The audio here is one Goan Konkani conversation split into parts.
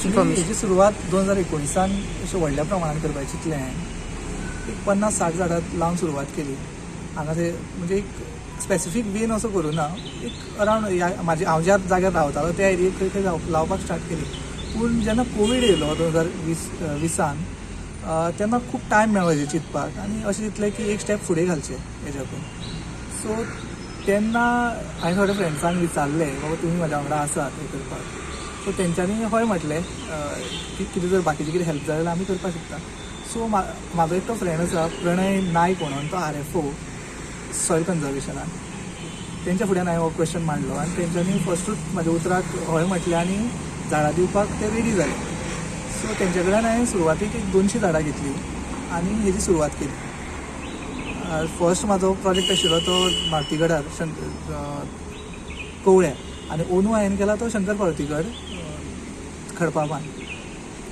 इन्फॉर्मेशन. हेजी सुरवात 2019 अशें व्हडल्या प्रमाणान करपाची चिंतलें हांवें. एक 50-60 झाडां लावन सुरवात केली हांगा. ते म्हणजे एक स्पेसिफीक वेन असो करूं ना, एक अरावंड ह्या म्हाजे हांव ज्या जाग्यार रावतालो त्या एरियेक खंय खंय लावपाक स्टार्ट केली. पूण जेन्ना कोवीड येयलो 2020 विसान, तेन्ना खूब टायम मेळ्ळो हेजेर चिंतपाक आनी अशें चिंतलें की एक स्टेप फुडें घालचें हेज्याकून. सो तेन्ना हांवें थोड्या फ्रेंड्सांक विचारलें, बाबा तुमी म्हाज्या वांगडा आसात हें करपाक? सो तेंच्यांनी हय म्हटलें की कितें जर बाकीचें कितें हेल्प जाय जाल्यार आमी करपाक शकता. सो म्हाजो एकटो फ्रेंड आसा प्रणय नायक म्हणून, तो आरएफओ सॉयल कन्जर्वेशनान. तेंच्या फुड्यान हांवें हो क्वेश्चन मांडलो आनी तेंच्यांनी फर्स्टूच म्हाज्या उतराक हय म्हटलें आनी झाडां दिवपाक ते रेडी जाले. सो तेंच्या कडल्यान हांवें सुरवातीक एक 200 झाडां घेतली आनी हेजी सुरवात केली. फर्स्ट म्हाजो प्रोजेक्ट आशिल्लो तो मार्तीगडार कवळ्या आनी अंदू हांवें केला तो शंकर पार्वतीगड खडपाबान.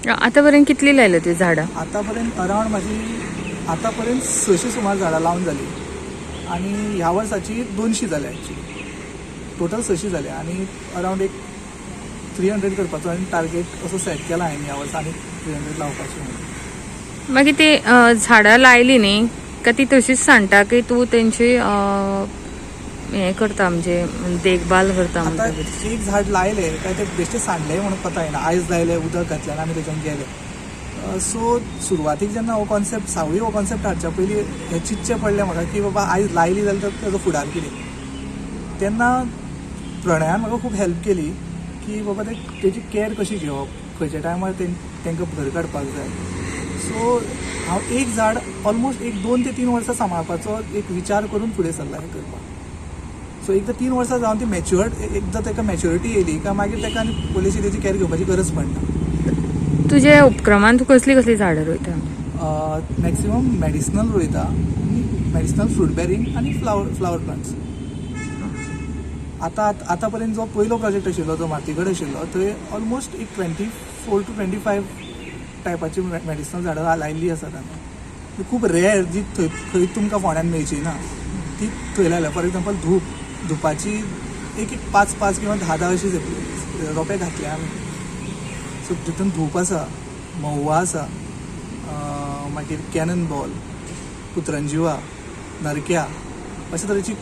आतां पर्यंत कितली लायल्या तुवें झाडां? आतां पर्यंत अरावंड म्हाजी आतां पर्यंत 600 सुमार झाडां लावन जाली आनी ह्या वर्साची 200 जाल्या. एक्चुली टोटल 600 जाल्या आनी अरावंड एक 300 करपाचो आनी टार्गेट असो सेट केला हांवें ह्या वर्सा आनी 300 लावपाची म्हणून. मागीर ती झाडां लायली न्ही काय ती तशीच सांडटा की तूं तेंची हें करता, म्हणजे देखभाल करता आतां म्हणटा? एक झाड लायलें काय ते बेश्टें सांडलें म्हणून पता येना. आयज लायलें, उदक घातलें आनी आमी थंयच्यान गेले. सो सुरवातीक जेन्ना हो कॉन्सेप्ट, सावळी हो कॉन्सेप्ट हाडच्या पयलीं हें चिंतचें पडलें म्हाका की बाबा आयज लायली जाल्यार ताजो फुडार कितें. तेन्ना प्रणयान म्हाका खूब हेल्प केली की बाबा ते तेजी कॅर कशी घेवप, खंयच्या टायमार तांकां भर काडपाक जाय. सो हांव एक झाड ऑलमोस्ट एक 2 ते 3 वर्सां सांबाळपाचो एक विचार करून फुडें सरला हें करपाक. सो एकदां 3 वर्सां जावन ती मॅच्युअर्ड, एकदां ताका मॅच्युरिटी येयली काय मागीर ताका आनी व्हडलीशी तेजी कॅर घेवपाची गरज पडना. तुज्या उपक्रमान तूं कसली कसली झाडां रोयता? मॅक्सिमम मेडिसिनल रोयता आनी मेडिसिनल, फ्रूट बेरींग आनी फ्लावर प्लांट्स. आतां आतां पर्यंत जो पयलो प्रोजेक्ट आशिल्लो, जो मातीगड आशिल्लो, थंय ऑलमोस्ट एक 24 टू 25 टायपाची मेडिसिनल झाडां लायिल्ली आसात आमी. खूब रेअर, जी थंय खंय तुमकां फोंड्यान मेळची ना, ती थंय लायल्या. फॉर एक्झाम्पल धूप, धुपाची एक एक पांच पांच किंवा 10 10 अशी रोपे घातले आमी. सो तितून धूप आसा, महुआ आसा, मागीर कॅनन बॉल, पुत्रंजिवा, नरक्या, अशे तरेची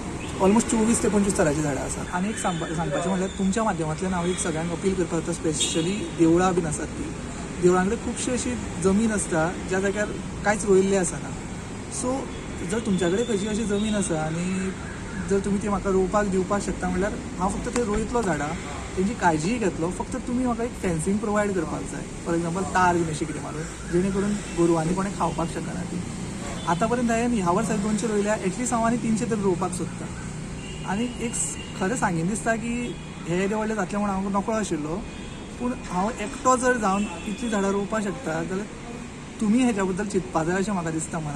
ऑलमोस्ट 24 ते 25 तरांची झाडां आसा. आनी एक सांगपाचें म्हणल्यार तुमच्या माध्यमांतल्यान हांव एक सगळ्यांक अपील करपाक सोदता. स्पेशली देवळां बीन आसात ती देवळां कडेन खुबशी अशी जमीन आसता ज्या जाग्यार कांयच रोयिल्लें आसना. सो जर तुमच्या कडेन खंयची अशी जमीन आसा आनी जर तुमी ती म्हाका रोवपाक दिवपाक शकता म्हणल्यार हांव फक्त थंय रोयतलो झाडां, तेंची काळजीय घेतलो. फक्त तुमी म्हाका एक फेन्सींग प्रोवायड करपाक जाय, फॉर एग्जाम्पल तार बीन अशी कितें मारून, जेणे करून गोरवांनी कोणें खावपाक शकना ती. आतां पर्यंत हांवें ह्या वर्सा 200 रोयल्या, एटलिस्ट हांव आनी 300 तरी रोवपाक सोदतां. आनी एक खरें सांगीन दिसता की हे येदें व्हडलें जातलें म्हूण हांव नकळो आशिल्लो. पूण हांव एकटो जर जावन इतलीं झाडां रोवपाक शकता जाल्यार तुमी हेच्या बद्दल चिंतपा जाय अशें म्हाका दिसता मनान.